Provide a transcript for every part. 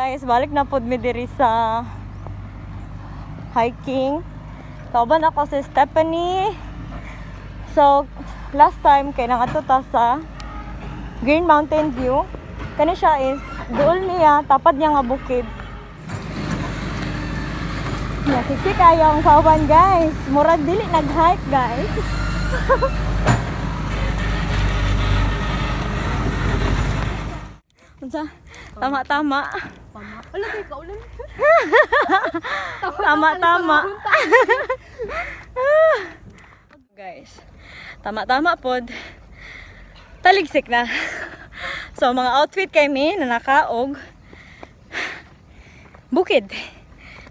Guys, balik na pod mi diri sa hiking. Kauban ako si Stephanie. So, last time kay nangadto ta sa Green Mountain View. Kani siya is duol niya, tapad niya nga bukid. Nakiki kayo ang kauban, guys. Murag dili nag-hike, guys. Unsa? Tama tama. Tama. Wala kay kaulan. Tama tama. Guys, tama tama pod. Taligsik na. So mga outfit kay mi na nakaog bukid.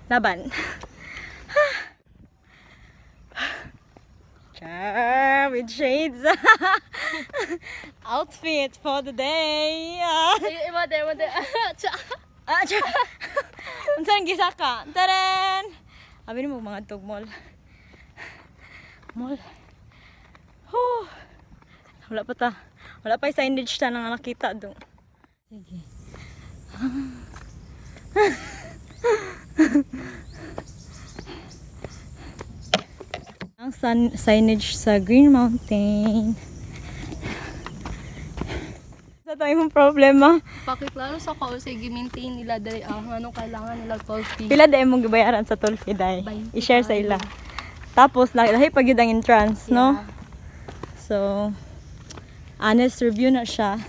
Laban. Char, with shades. Outfit for the day. Ay, ima de, ima de. Cha. Ah, char. Unsa ang gisaka? Taren! Abi nimo mga tug mall. Mall. Huh. Wala pa ta. Wala pa yung signage ta nga nakita do. Sige. Ang signage sa Green Mountain. Sa tayo mong problema. Pakiklaro sa ko sa gi-maintain nila dali ah anong kailangan nila toll fee. Pila dahil mong gibayaran sa toll fee day? 25. I-share sa ila. Tapos, lahi pa gyud ang entrance, no? So, honest review na siya.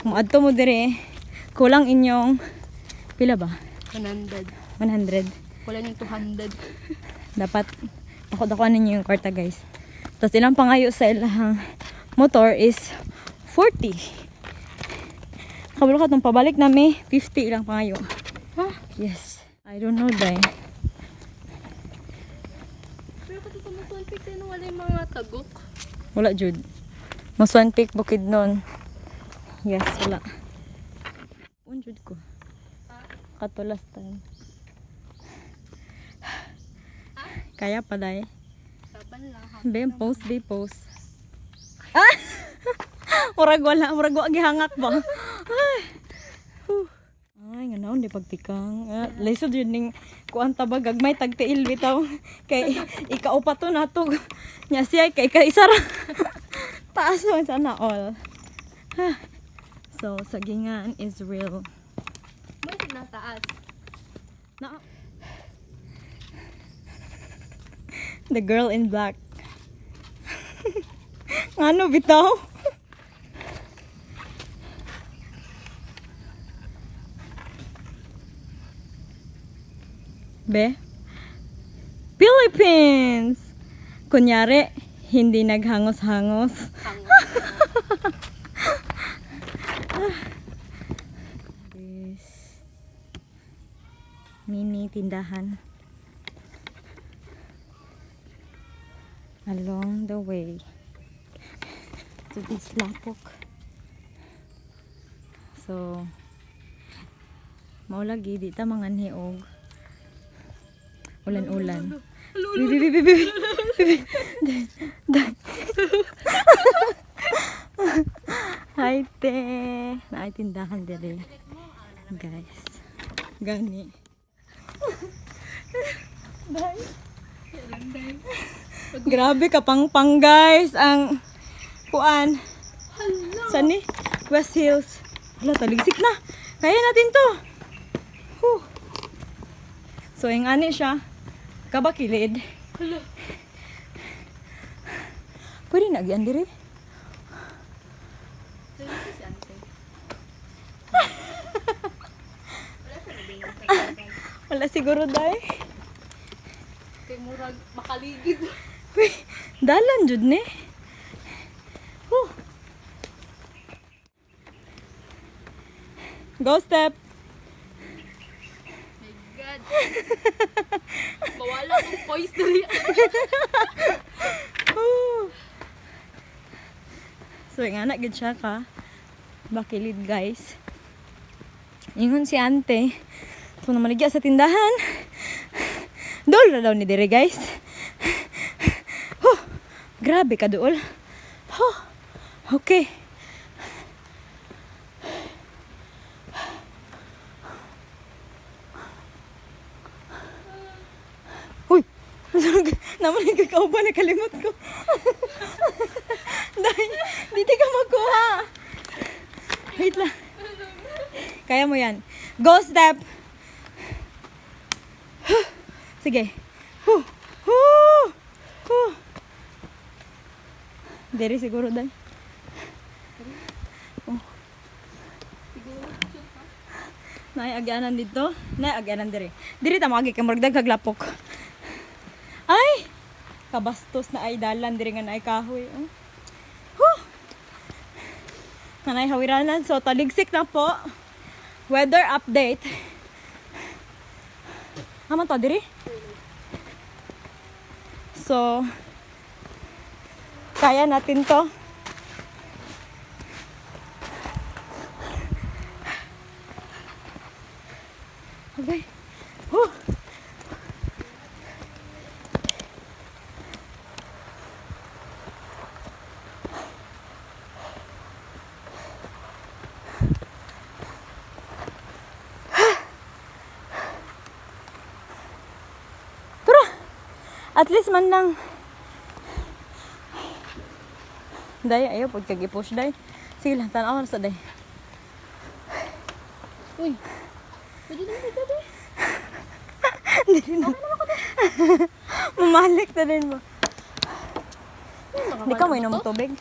Kung adto mo dire, kulang inyong, pila ba? 100. 100. Wala yung 200. Dapat, dako-dakuan ninyo yung kwarta, guys. Tapos, ilang pangayo sa ilang motor is 40. Kabalo ka itong pabalik nami, 50 ilang pangayo. Ha? Yes. I don't know, day. Pero kasi sa Mutuan Peak din wala yung mga tagok. Wala, Jude. Musuan Peak, Bukid nun. Yes, wala. Un, Jude ko. Katulas time. Kaya pa, day. Laban lang ha. Be, post, be, post. Ah! Murag wala, murag wa gihangak ba? Ay. Whew. Ay, nga naon di pagtikang. Ah, lisod yun ning kuan ta ba gagmay tagtiil bitaw. Kay ikaw pa to nato. Nya siya kay kaisa ra. Taas man sana all. Ah. So, sagingan is real. May nataas. Na. The girl in black. Ngano bitaw? Be? Philippines! Kunyari, hindi naghangos-hangos. This mini tindahan along the way to this lapok. So, mao lagi di ta manganhi og ulan-ulan. Bi bi bi bi bi. Bi, bi. Hi te. Naay tindahan diri. Guys. Gani. Grabe ka pang guys ang kuan. Saan ni? West Hills. Wala, taligsik na. Kaya natin to. Whew. So, yung ani siya. Kabakilid. Hala. Pwede na agyan diri. Seryoso si ante. Wala siguro, day. Kay murag makaligid. Uy, dalan jud ni. Whew. Go step. My God. Mawala akong poise dali. Whew. So, yung anak gid siya ka. Bakilid, guys. Ingon si ante. So, namaligya sa tindahan. Dol na daw ni dire, guys. Huh. Grabe ka dool. Huh. Okay. Naman yung kakauban, nakalimot ko. Day, dito ka magkuha. Wait lang. Kaya mo yan. Go step. Sige. Huh. Huh. Huh. Dere siguro, day. Oh. Nay agyanan dito. Nay agyanan dire. Dire ta maagi kay murag dagkag lapok. Ay! Kabastos na ay dalan dire nga naay kahoy. Oh. Huh! Nanay hawiranan. So taligsik na po. Weather update. Aman to dire? So kaya natin to. Okay. Huh. Tara! At least man lang. Day, ayaw pag kag-push, day. Sige lang, tanaw na sa day. Uy. Pwede naman dito eh. Hindi na. Mamalik na din mo. Hindi ka mainom ng tubig.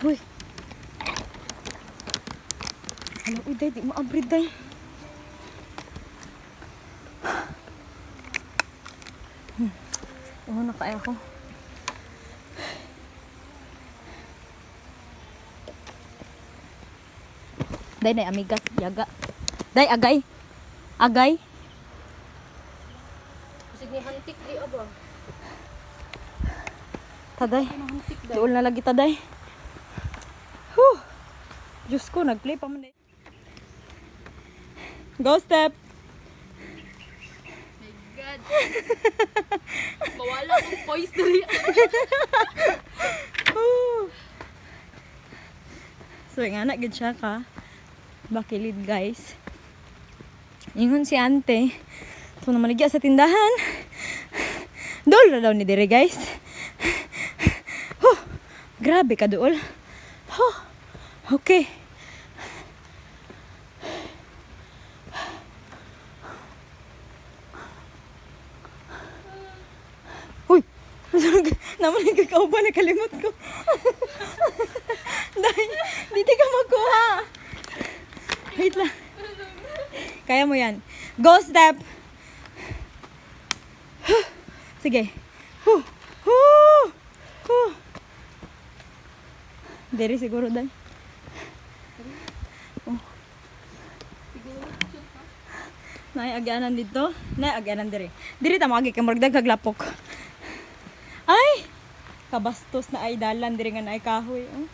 Uy. Ano, uy, day, di mo abrid, day. Oo, nakaaya ko. Day, nay, amigas, yaga. Day, agay. Agay. Sige, hantik di aba. Taday. Hantik daw. Duol na lagi taday. Huh. Diyos ko, nag-play pa man eh. Go step. My God. Mawala akong voice dali. Whew. So, nga na, gid siya ka. Bakilid, guys. Ingon si ante. So, namaligya sa tindahan. Duol na daw ni dire, guys. Huh. Grabe ka, duol. Huh. Okay. Uy! Naman yung kakauban, nakalimot ko. Day, dito ka magkuha. Wait lang. Kaya mo yan. Go step. Huh. Sige. Huh. Huh. Huh. Dere siguro, day. Oh. Nay agyanan dito. Nay agyanan dire. Dire ta maagi kay murag dagkag lapok. Ay! Kabastos na ay dalan dire nga naay kahoy. Oh.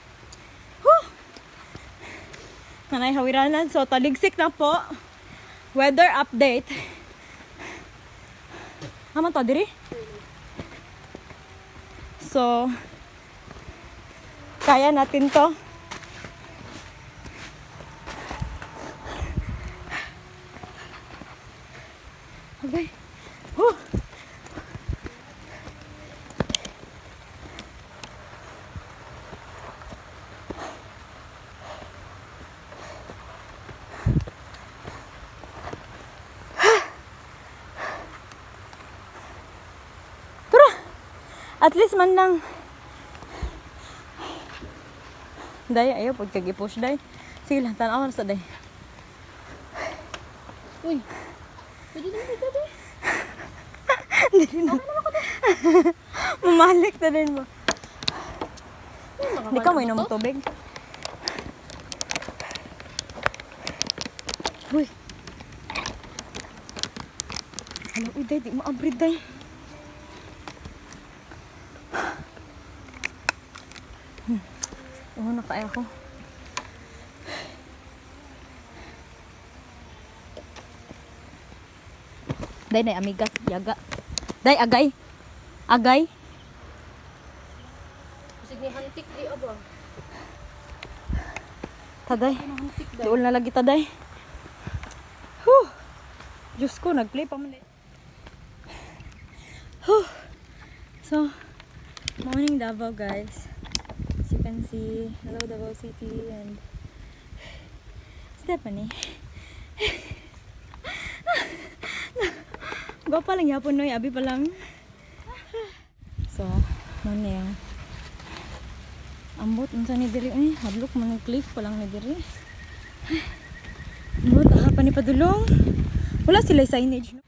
Huh! Nanay hawiranan. So taligsik na po. Weather update. Aman to dire? So kaya natin to. Okay. Huh. Tara! At least man lang. Day, ayaw pag kag-push, day. Sige lang, tanaw na sa day. Uy. Pwede naman dito eh. Hindi na. Mamalik na din mo. Hindi ka mainom ng tubig. Uy. Ano, uy, day, di mo abrid, day. Oo, nakaaya ko. Day, nay, amigas, yaga. Day, agay. Agay. Sige, hantik di aba. Taday. Hantik daw. Duol na lagi taday. Huh. Diyos ko, nag-play pa man eh. Whew. So, morning Davao, guys. As you can see, hello Davao City and Stephanie. Gwapa lang yapon noy, abi pa lang. So, mo niya. Ambot unsa ni diri eh, hadlok man ang cliff pa lang ni diri. Ambot aha pa ni padulong. Wala sila signage, no?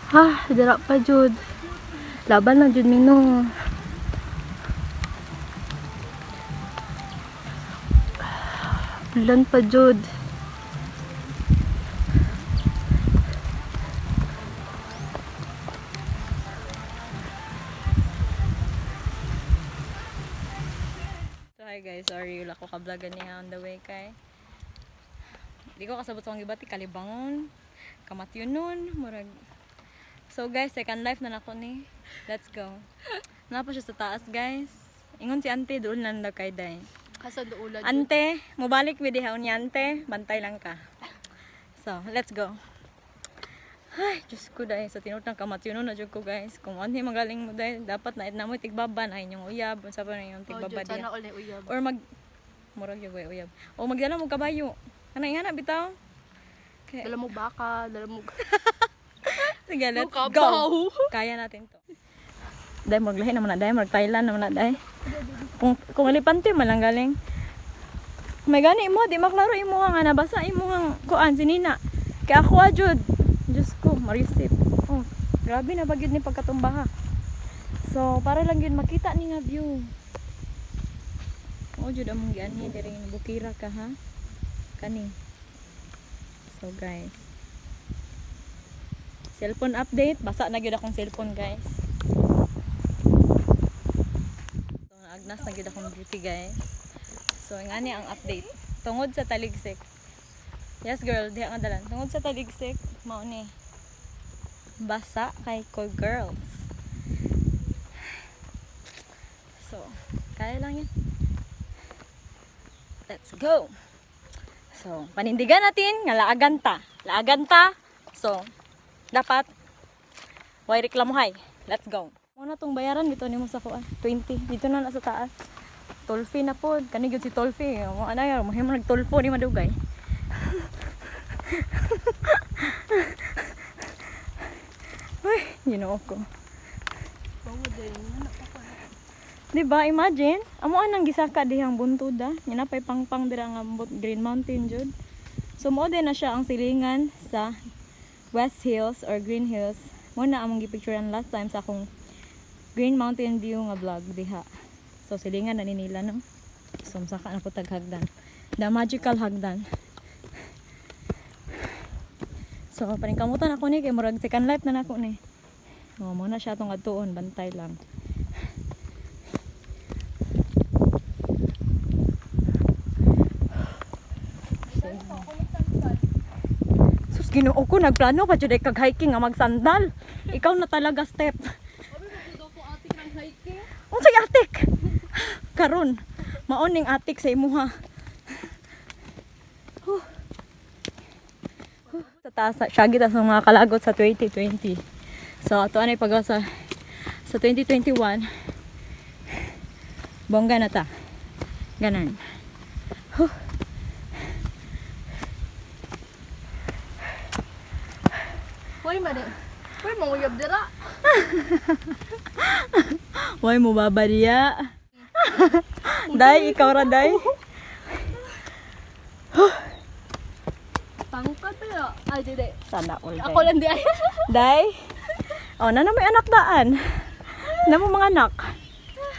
Ah, dira pa jud. Laban lang jud mino. Ulan pa jud. So hi guys, sorry wala ko ka-vlog niya on the way kay. Di ko kasabot sa akong gibati kalibangon. Kamatyon nun, murag. So guys, second life na nako ni. Let's go. Naa pa siya sa taas, guys. Ingon si ante doon lang daw kay day. Kasa ulan. Ante, mobalik mi diha unya ante, bantay lang ka. So, let's go. Ay, Diyos ko dahil sa tinuod ng kamatyon na jud ko, guys. Kung ano magaling mo dahil dapat na mo tigbaba na inyong uyab, unsa pa na inyong Oh, tigbaba jud diha. sana all na uyab. Or mag murag yung uyab. O magdala mo kabayo. Kana nga na bitaw. Okay. Dala mo baka, dala mo Sige, let's kabaw. go. Kaya natin to. Dahil maglahi naman na dahil, mag Thailand naman na dahil. Kung elepante man lang galing. May gani mo, di maklaro imo nga nabasa imo nga kuan si Nina. Kaya ako ah, jud. Diyos ko, marisip. Oh, grabe na ba gyud ni pagkatumba ha. So, para lang yun makita ni nga view. Oh, jud among gianhi diri nga bukira ka ha. Kani. So guys, cellphone update. Basa na gyud akong cellphone, guys. So, naagnas na gyud akong beauty, guys. So, ngani ang update. Tungod sa taligsik. Yes, girl, diha nga dalan. Tungod sa taligsik, mao ni. Basa kay ko, girls. So, kaya lang yan. Let's go. So, panindigan natin nga laagan ta. Laagan ta. So, dapat way reklamohay. Let's go. Muna tong bayaran dito nimo sa kuan. 20 dito na na sa taas. Toll fee na pod. Kani gyud si toll fee. Mo ana ya, mahimo nag toll fee ni madugay. Uy, Ginoo ko. Di ba? Imagine, amo anang gisaka dihang buntod ah. Nga napay pangpang dira nga Green Mountain jud. So mo din na siya ang silingan sa West Hills or Green Hills. Mo na among gipicturean last time sa akong Green Mountain view nga vlog diha. So silingan na ni nila, no. So saka na po tag hagdan. The magical hagdan. So paningkamutan ako ni kay murag second life na nako ni. Oh, mo na siya atong adtuon, bantay lang. Sus, Ginoo ko, nagplano pa jud ay kag hiking nga magsandal. Ikaw na talaga, step. Unsay atik? Karon, maoning atik sa imuha. Huh. Huh. Sa taas, siya kita sa mga kalagot sa 2020. So, ato anay pag sa 2021. Bongga na ta. Ganan. Huh. Hoy, mali. Hoy, manguyab dira. Why mo babariya? Day, ikaw ra day. Tangkad na. Ay, di, di. Sana all day. Ako lang di ay. Day. Oh, na may anak daan. Na mo mga anak.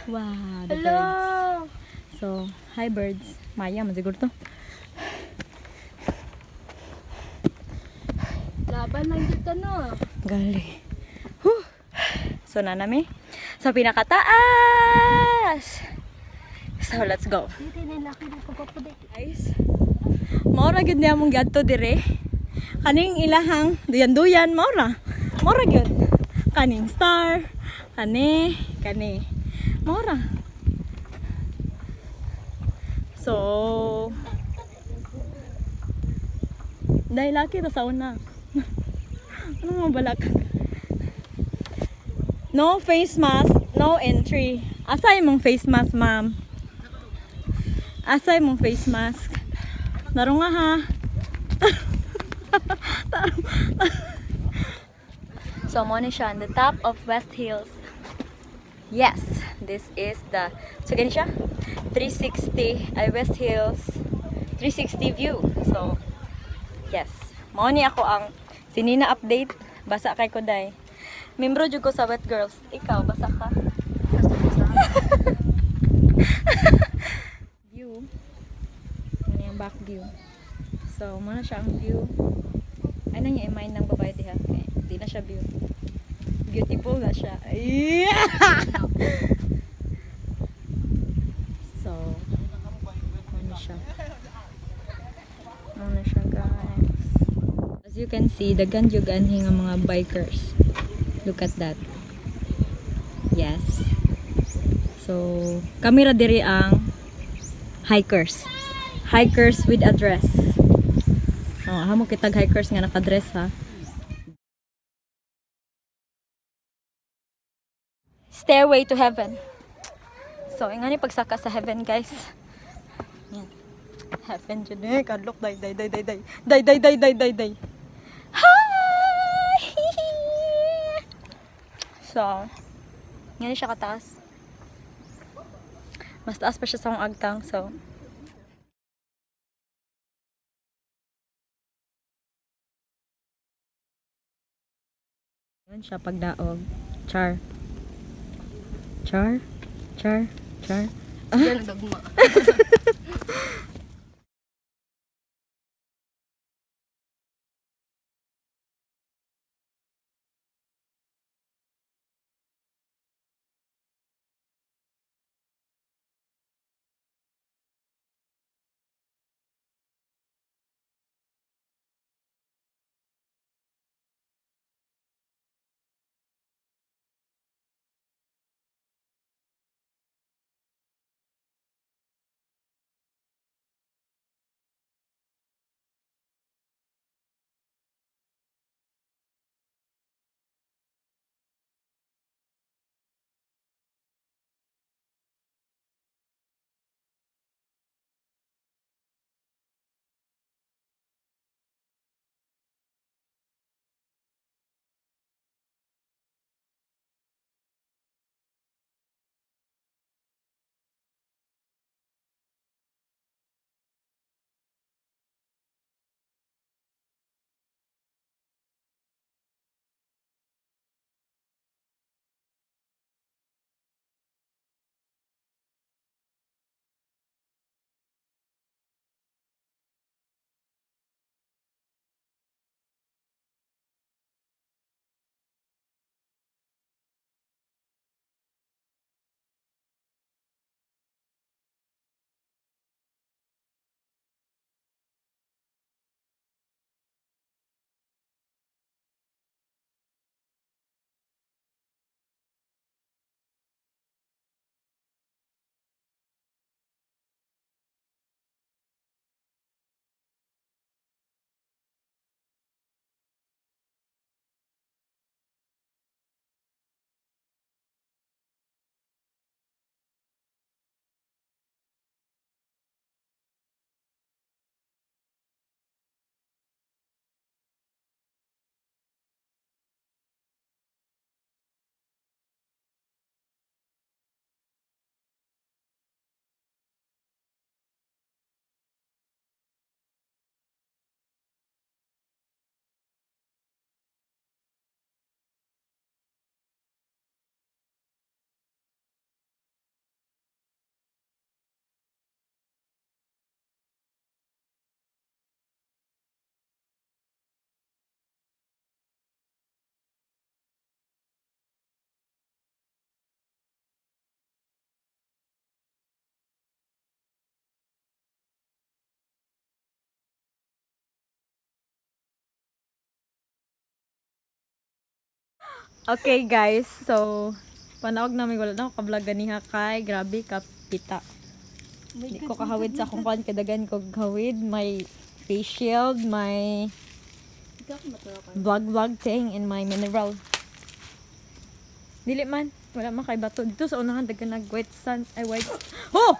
Wow, the Hello. birds. So, hi birds. Maya man siguro to. Laban lang dito no. Gali. Whew. So, nanami sa pinakataas. So, let's go. Dito na laki na pagpapaday. Guys, maura gyud niya mong giadto dire. Kaning ilahang duyan-duyan maura. Maura gyud. Kaning star, kani, kani. Maura. So, Dahil laki ta sa una. Ano mga balak? No face mask, no entry. Asa imong face mask, ma'am? Asa imong face mask? Tarong nga ha. Tarong. So, mo ni siya on the top of West Hills. Yes, this is the, so ganun siya, 360, ay West Hills, 360 view. So, yes. Mao ni ako ang sinina update. Basa kay ko day. Membro jud ko sa Wet Girls. Ikaw, basa ka. View. Ano yung back view. So, mao na siya ang view. Ay nang i-mind ng babae diha. Kay di na siya view. Beautiful na siya. Yeah! So, ano siya. Ano na siya, guys. As you can see, daghan jud anhi nga mga bikers. Look at that. Yes. So, kami ra diri ang hikers. Hikers with a dress. Oh, hamo kitag hikers nga naka-dress ha. Stairway to heaven. So, ingani pagsaka sa heaven, guys. Yan. Heaven jud eh, kadlok day day day day day. Day day day day day day. Hi! So, ngani siya kataas. Mas taas pa siya sa akong agtang, so. Yan siya pagdaog. Char. Char. Char. Char. Yan ang dogma. Okay guys, so panaog namin, wala na ako ka-vlog ganiha kay grabe kapita. Di ko kahawid sa akong kuan kay dagan ko hawid, may face shield, may Vlog vlog thing in my mineral. Dili man, wala man kay bato. Dito sa unahan daghan nag white sun, ay white. Oh!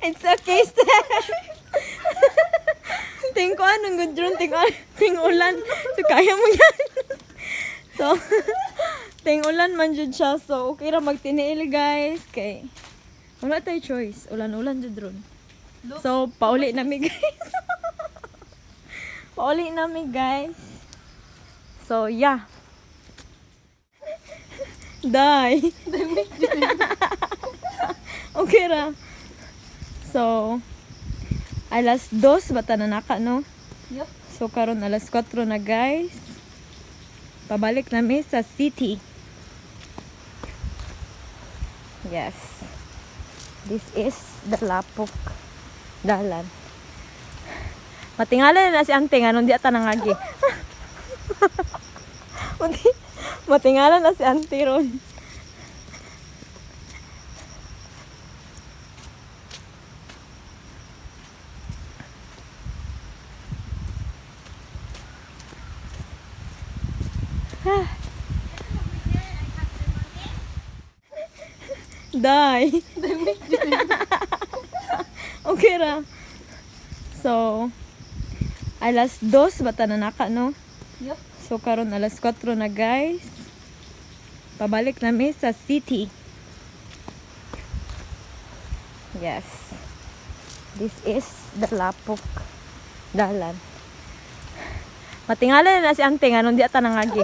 It's okay, Steph. Ting ko anong good drone, ting ting ulan. So kaya mo yan. So ting ulan man jud siya. So okay ra magtiniil, guys, kay wala tay choice. Ulan-ulan jud ron. So pauli na mi, guys. Pauli na mi, guys. So yeah. Die. Okay ra. So 2:00 ba ta nanaka, no? Yup. So karon 4:00 na, guys. Pabalik na mi sa city. Yes. This is the Lapok Dalan. Matingala na si ante nga di ata nangagi. Matingala na si ante ron. Die. Okay ra. So, 2:00 ba ta nanaka, no? Yup. So, karon 4:00 na, guys. Pabalik na mi sa city. Yes. This is the Lapok Dalan. Matingala na si ante nga di ata nangagi.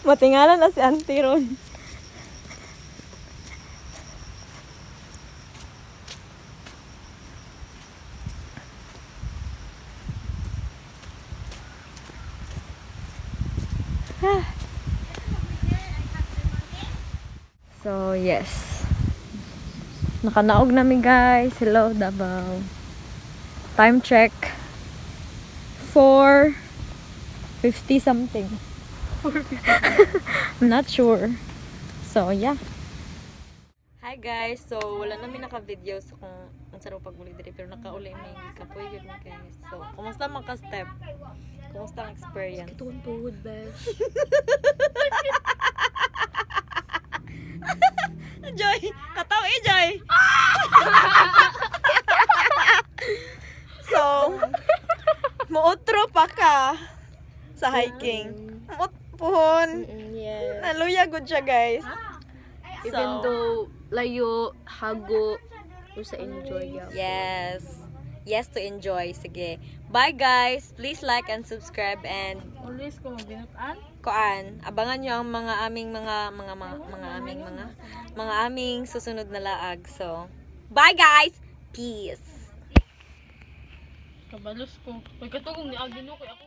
Matingala na si ante ron. So, yes. Nakanaog nami, guys. Hello, Davao. Time check. 4:50 something. I'm not sure. So, yeah. Hi guys. So, wala namin naka-video so kung unsa raw pag-uli diri pero nakauli mi, kapoy gyud mi, guys. So, kumusta man ka, Step? Kumusta ang experience? Itong tuhod, besh. Joy! Kataw eh, Joy! So, muotro pa ka sa hiking. Muot puhon. Yes. Naluya gud siya, guys. Even though layo, hago, usa enjoy ya. Yes. Yes to enjoy. Sige. Bye, guys. Please like and subscribe and Always ko magbinutan. Koan, abangan nyo ang mga aming mga aming mga aming susunod na laag. So, bye guys. Peace. Kabalos ko. Pagkatugong ni Agino kay ako.